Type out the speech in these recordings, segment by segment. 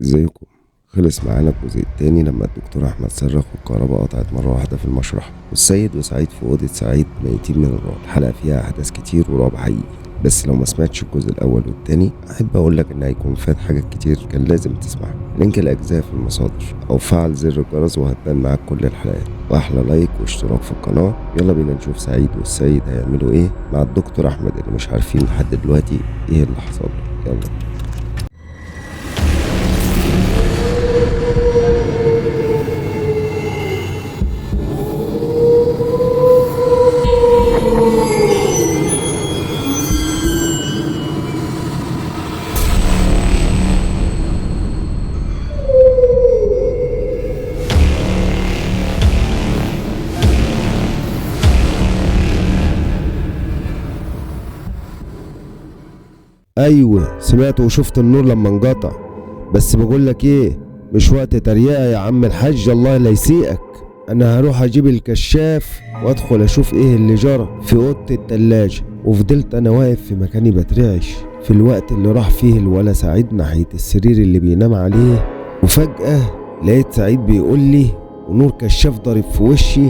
ازيكم؟ خلص معانا الجزء التاني لما الدكتور احمد صرخ والكهرباء قطعت مرة واحدة في المشرحه، والسيد وسعيد في اوضة سعيد ميتين من الرعب. الحلقة فيها احداث كتير ورعب حقيقي، بس لو ما سمعتش الجزء الاول والتاني احب اقول لك ان هيكون فات حاجات كتير كان لازم تسمعها. link الاجزاء في المصادر او فعل زر الجرس وهتبان معاك كل الحلقات، واحلى like واشتراك في القناة. يلا بينا نشوف سعيد والسيد هيعملوا ايه مع الدكتور احمد اللي مش عارفين لحد دلوقتي ايه اللي حصل له. يلا. ايوه سمعت وشفت النور لما انقطع، بس بقول لك ايه، مش وقت تريقه يا عم الحاج، الله لا يسيئك. انا هروح اجيب الكشاف وادخل اشوف ايه اللي جرى في اوضة التلاجة. وفضلت انا واقف في مكاني بترعش في الوقت اللي راح فيه الولا سعيد ناحية السرير اللي بينام عليه. وفجاة لقيت سعيد بيقول لي ونور كشاف ضارب في وشي،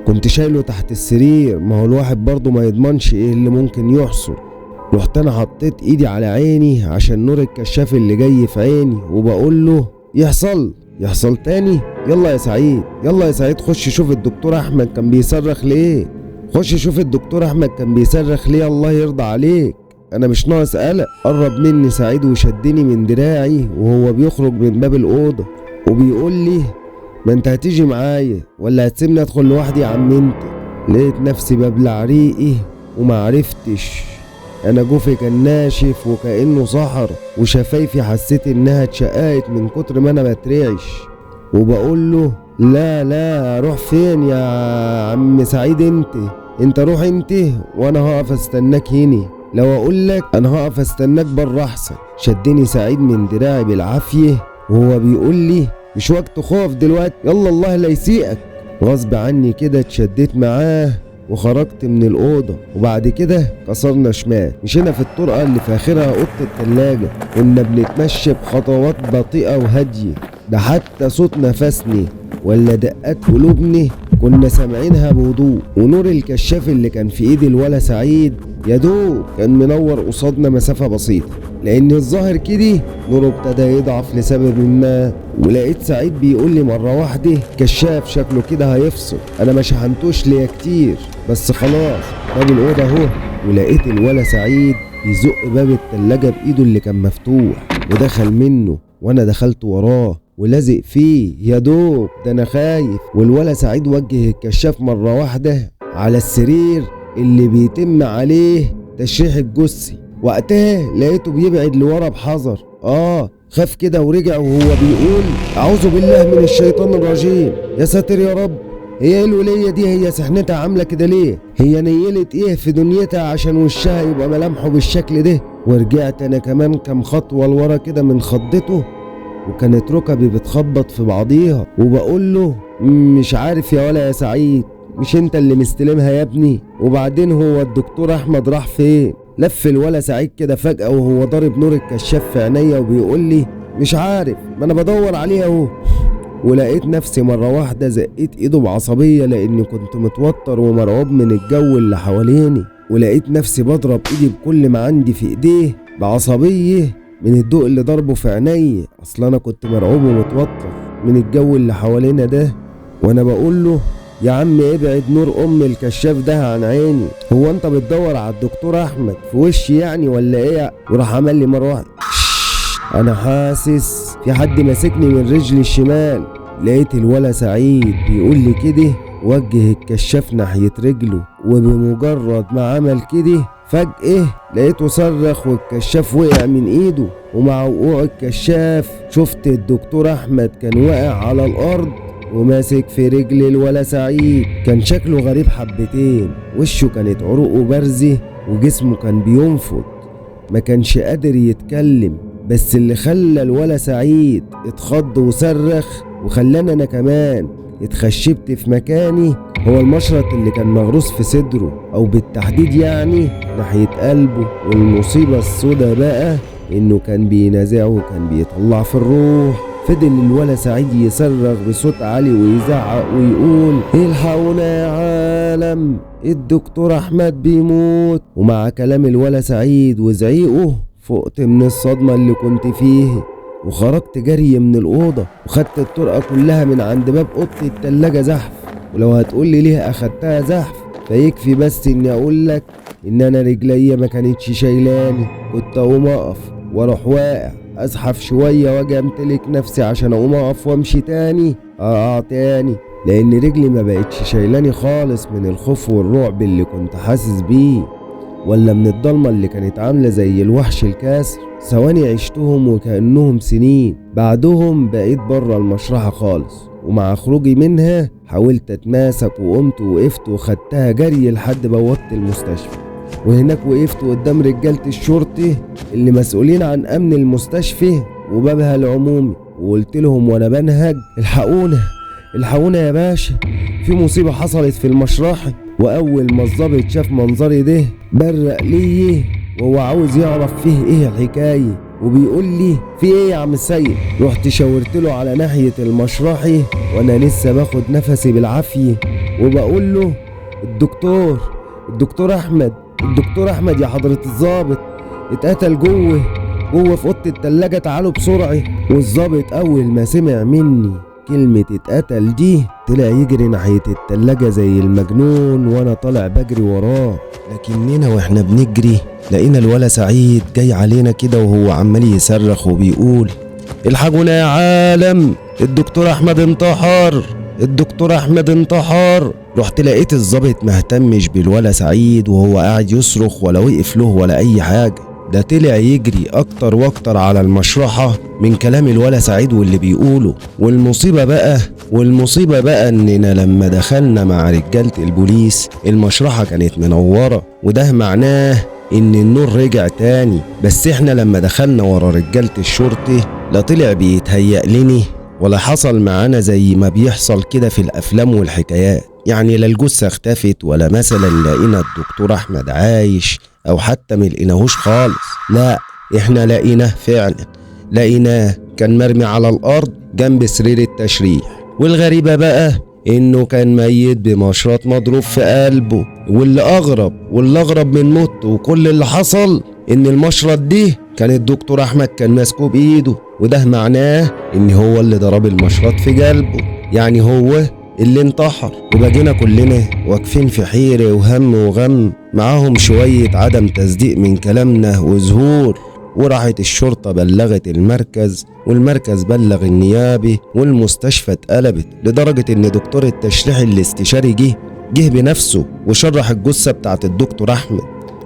كنت شايله تحت السرير، ما هو الواحد برضه ما يضمنش ايه اللي ممكن يحصل. رحت انا حطيت ايدي على عيني عشان نور الكشاف اللي جاي في عيني، وبقول له يحصل تاني، يلا يا سعيد، يلا يا سعيد، خش شوف الدكتور احمد كان بيصرخ ليه، خش شوف الدكتور احمد كان بيصرخ ليه، الله يرضى عليك انا مش ناقص قلق. قرب مني سعيد وشدني من دراعي وهو بيخرج من باب الاوضة وبيقول لي ما انت هتيجي معايا ولا هتسيبني ادخل لوحدي يا عم انت؟ لقيت نفسي ببلع ريقي ومعرفتش، انا جوفي كان ناشف وكأنه صحر، وشفايفي حسيت انها اتشققت من كتر ما انا بترعش. وبقول له لا لا اروح فين يا عم سعيد، انت روح انت وانا هقف استناك هنا، لو اقول لك انا هقف استناك بره احسن. شدني سعيد من دراعي بالعافية وهو بيقول لي مش وقت خوف دلوقتي، يلا الله لا يسيئك. غصب عني كده اتشديت معاه وخرجت من الأوضة، وبعد كده كسرنا شمال، مشينا في الطرقة اللي في آخرها أوضة التلاجة. كنا بنتمشى بخطوات بطيئة وهادية، ده حتى صوت نفسني ولا دقات قلوبني كنا سامعينها بهدوء. ونور الكشاف اللي كان في ايد الولا سعيد يدوب كان منور قصادنا مسافة بسيطة، لأن الظاهر كده نوره ابتدى يضعف لسبب ما. ولقيت سعيد بيقول لي مرة واحدة كشاف شكله كده هيفصل، أنا ما شحنتوش ليا كتير بس خلاص باب الأوضة أهو. ولقيت الولا سعيد بيزق باب التلاجة بإيده اللي كان مفتوح ودخل منه، وأنا دخلت وراه ولازق فيه يا دوب، ده أنا خايف. والولا سعيد وجه الكشاف مرة واحدة على السرير اللي بيتم عليه تشريح الجثة. وقتها لقيته بيبعد لورا بحذر، خاف كده ورجع وهو بيقول اعوذ بالله من الشيطان الرجيم، يا ساتر يا رب، هي ايه الولية دي، هي سحنتها عاملة كده ليه، هي نيلت ايه في دنيتها عشان وشها يبقى ملامحه بالشكل ده. ورجعت انا كمان كام خطوة لورا كده من خضته، وكانت ركبي بتخبط في بعضيها، وبقول له مش عارف يا ولا يا سعيد، مش انت اللي مستلمها يا ابني؟ وبعدين هو الدكتور احمد راح فين؟ لف الولا سعيد كده فجأة وهو ضارب نور الكشاف في عينيا وبيقول لي مش عارف، ما انا بدور عليه اهو. ولقيت نفسي مرة واحدة زقيت ايده بعصبية لاني كنت متوتر ومرعوب من الجو اللي حواليني، ولقيت نفسي بضرب ايدي بكل ما عندي في ايديه بعصبية من الضوء اللي ضربه في عيني، اصل انا كنت مرعوب ومتوتر من الجو اللي حوالينا ده. وانا بقول له يا عم ابعد نور ام الكشاف ده عن عيني، هو انت بتدور على الدكتور احمد في وشي يعني ولا ايه؟ وراح عمل لي مرة واحدة انا حاسس في حد ماسكني من رجلي الشمال. لقيت الولا سعيد بيقول لي كده، وجه الكشاف ناحية رجله، وبمجرد ما عمل كده فجأة لقيته صرخ والكشاف وقع من ايده. ومع وقوع الكشاف شفت الدكتور احمد كان واقع على الارض وماسك في رجل الولا سعيد. كان شكله غريب حبتين، وشه كانت عروقه بارزة وجسمه كان بينفض، ما كانش قادر يتكلم. بس اللي خلى الولا سعيد اتخض وصرخ وخلانا انا كمان اتخشبت في مكاني هو المشرط اللي كان مغروس في صدره، او بالتحديد يعني ناحية قلبه. والمصيبة السوداء بقى انه كان بينازعه وكان بيطلع في الروح. فضل الولا سعيد يصرخ بصوت عالي ويزعق ويقول الحقونا يا عالم، الدكتور احمد بيموت. ومع كلام الولا سعيد وزعيقه فقت من الصدمة اللي كنت فيه، وخرجت جري من الأوضة وخدت الطرقة كلها من عند باب أوضة التلاجة زحف. ولو هتقولي ليه أخدتها زحف فيكفي بس إني أقولك إن أنا رجليا ما كانتش شايلاني، كنت أقوم أقف وأروح واقع، أزحف شوية وأجي أمتلك نفسي عشان أقوم أقف وأمشي تاني أقع تاني، لأن رجلي ما بقتش شايلاني خالص من الخوف والرعب اللي كنت حاسس بيه، ولا من الضلمة اللي كانت عاملة زي الوحش الكاسر. ثواني عشتهم وكأنهم سنين. بعدهم بقيت بره المشرحة خالص، ومع خروجي منها حاولت اتماسك وقمت وقفت وخدتها جري لحد بوابة المستشفى. وهناك وقفت قدام رجالة الشرطي اللي مسؤولين عن امن المستشفى وبابها العمومي، وقلت لهم وانا بنهج الحقونا الحقونا يا باشا، في مصيبة حصلت في المشرحة. واول ما الظابط شاف منظري ده برق ليه وهو عاوز يعرف فيه ايه الحكاية، وبيقول لي في ايه يا عم السيد. رحت شاورت له على ناحية المشرحي وانا لسه باخد نفسي بالعافية، وبقول له الدكتور احمد، الدكتور احمد يا حضرة الظابط اتقتل جوه في اوضة التلاجة، تعالوا بسرعة. والظابط اول ما سمع مني كلمة اتقتل دي طلع يجري ناحية التلاجة زي المجنون، وانا طالع بجري وراه. لكننا واحنا بنجري لقينا الولا سعيد جاي علينا كده وهو عمال يصرخ وبيقول الحقونا يا عالم، الدكتور احمد انتحر، الدكتور احمد انتحر. رحت لقيت الظابط مهتمش بالولا سعيد وهو قاعد يصرخ ولا وقف له ولا اي حاجة، ده طلع يجري اكتر واكتر على المشرحة من كلام الولا سعيد واللي بيقوله. والمصيبة بقى اننا لما دخلنا مع رجالة البوليس المشرحة كانت منورة، وده معناه ان النور رجع تاني. بس احنا لما دخلنا ورا رجالة الشرطي لا طلع بيتهيأ لني ولا حصل معانا زي ما بيحصل كده في الافلام والحكايات، يعني لا الجثة اختفت ولا مثلا لقينا الدكتور احمد عايش او حتى ما لقيناهوش خالص. لا، احنا لقيناه فعلا، لقيناه كان مرمي على الارض جنب سرير التشريح. والغريبة بقى انه كان ميت بمشرط مضروب في قلبه. واللي اغرب من موته وكل اللي حصل ان المشرط دي كان الدكتور احمد كان ماسكه بايده، وده معناه ان هو اللي ضرب المشرط في قلبه، يعني هو اللي انتحر. وبقينا كلنا واقفين في حيرة وهم وغم، معاهم شوية عدم تصديق من كلامنا وزهور. وراحت الشرطة بلغت المركز، والمركز بلغ النيابة، والمستشفى اتقلبت لدرجة ان دكتور التشريح الاستشاري جه بنفسه وشرح الجثة بتاعت الدكتور احمد،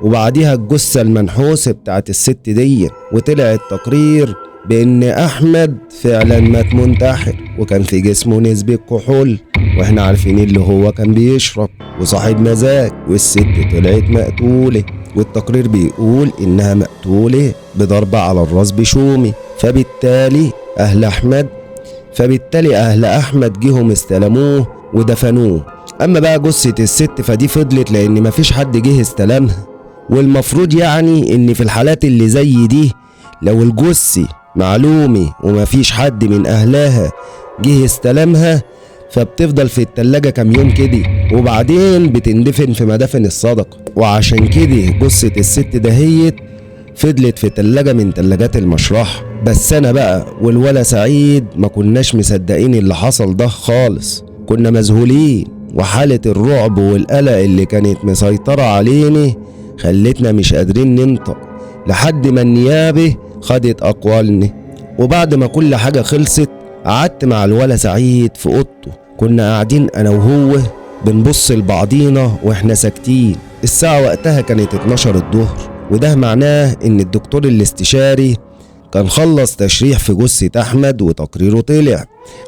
وبعديها الجثة المنحوسة بتاعت الست دي، وطلع التقرير بان احمد فعلا مات منتحر، وكان في جسمه نسبة كحول، واحنا عارفين اللي هو كان بيشرب وصاحب مزاج، والست طلعت مقتولة، والتقرير بيقول انها مقتولة بضربة على الراس بشومي. فبالتالي اهل احمد جيهم استلموه ودفنوه. اما بقى جثة الست فدي فضلت لان مفيش حد جه استلمها. والمفروض يعني ان في الحالات اللي زي دي لو الجثة معلومة ومفيش حد من اهلها جه استلمها فبتفضل في التلاجة كام يوم كده، وبعدين بتندفن في مدافن الصدقة. وعشان كده جثة الست دهيت فضلت في تلاجة من تلاجات المشرحة. بس انا بقى والولا سعيد ما كناش مصدقين اللي حصل ده خالص، كنا مذهولين، وحالة الرعب والقلق اللي كانت مسيطرة علينا خلتنا مش قادرين ننطق لحد ما النيابة خدت أقوالنا. وبعد ما كل حاجة خلصت قعدت مع الولا سعيد في أوضته، كنا قاعدين أنا وهو بنبص لبعضينا وإحنا ساكتين. الساعة وقتها كانت 12 الظهر، وده معناه إن الدكتور الاستشاري كان خلص تشريح في جثة أحمد وتقريره طلع،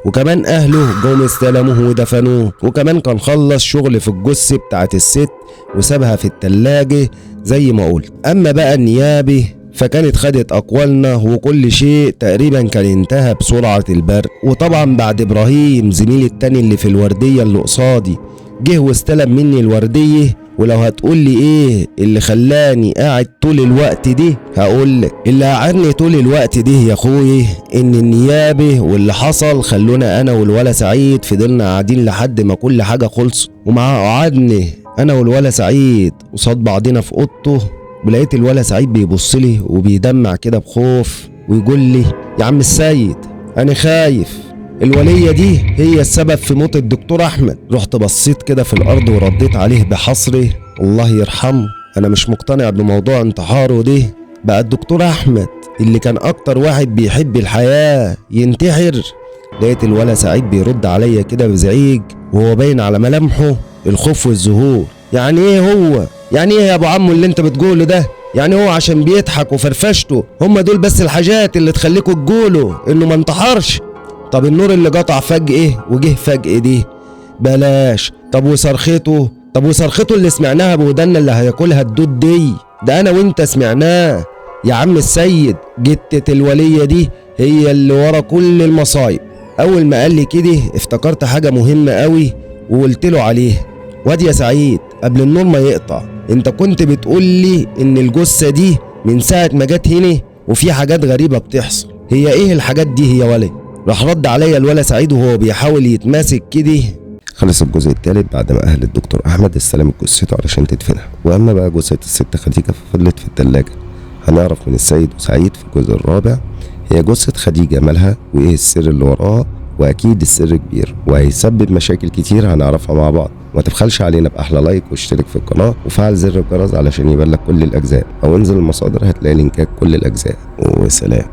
وكمان أهله جم استلموه ودفنوه، وكمان كان خلص شغل في الجثة بتاعت الست وسابها في التلاجة زي ما قلت. أما بقى النيابة فكانت خدت أقوالنا وكل شيء تقريبا كان انتهى بسرعة البرق. وطبعا بعد إبراهيم زميلي التاني اللي في الوردية اللي قصادي جه واستلم مني الوردية ولو هتقول لي ايه اللي خلاني قاعد طول الوقت دي، هقول لك اللي قعدني طول الوقت دي يا اخوي ان النيابة واللي حصل خلونا انا والولا سعيد فضلنا قاعدين لحد ما كل حاجة خلصت. ومع قعدني انا والولا سعيد قصاد بعضنا في اوضته، ولقيت الولا سعيد بيبص لي وبيدمع كده بخوف ويقول لي يا عم السيد انا خايف، الولية دي هي السبب في موت الدكتور احمد. رحت بصيت كده في الارض ورديت عليه بحصري الله يرحمه، انا مش مقتنع بموضوع انتحاره دي. بقى الدكتور احمد اللي كان اكتر واحد بيحب الحياة ينتحر؟ لقيت الولا سعيد بيرد عليا كده بزعيج وهو باين على ملامحه الخوف والذهول. يعني ايه هو؟ يعني ايه يا ابو عمو اللي انت بتقوله ده؟ يعني هو عشان بيضحك وفرفشته هم دول بس الحاجات اللي تخليكوا تقولوا انه ما انتحرش؟ طب النور اللي قطع فجأة وجه فجأة دي بلاش. طب وصرخته؟ طب وصرخته اللي سمعناها بودنا اللي هياكلها الدود دي، ده انا وانت سمعناه يا عم السيد. جتة الولية دي هي اللي ورا كل المصايب. اول ما قال لي كده افتكرت حاجة مهمة قوي وقلت له عليها. واد يا سعيد قبل النور ما يقطع انت كنت بتقول لي ان الجثة دي من ساعة ما جت هنا وفي حاجات غريبة بتحصل، هي ايه الحاجات دي يا ولد؟ راح رد عليا الولا سعيد وهو بيحاول يتماسك كده. خلص الجزء الثالث بعد ما اهل الدكتور احمد استلمت جثته علشان تدفنها. واما بقى جثة الست خديجة ففضلت في الثلاجة. هنعرف من السيد وسعيد في الجزء الرابع هي جثة خديجة مالها وايه السر اللي وراها، واكيد السر كبير وهيسبب مشاكل كتير هنعرفها مع بعض. ما تبخلش علينا باحلى لايك واشترك في القناة وفعل زر الجرس علشان يبلغ كل الاجزاء، او انزل المصادر هتلاقي لينكات كل الاجزاء. وسلام.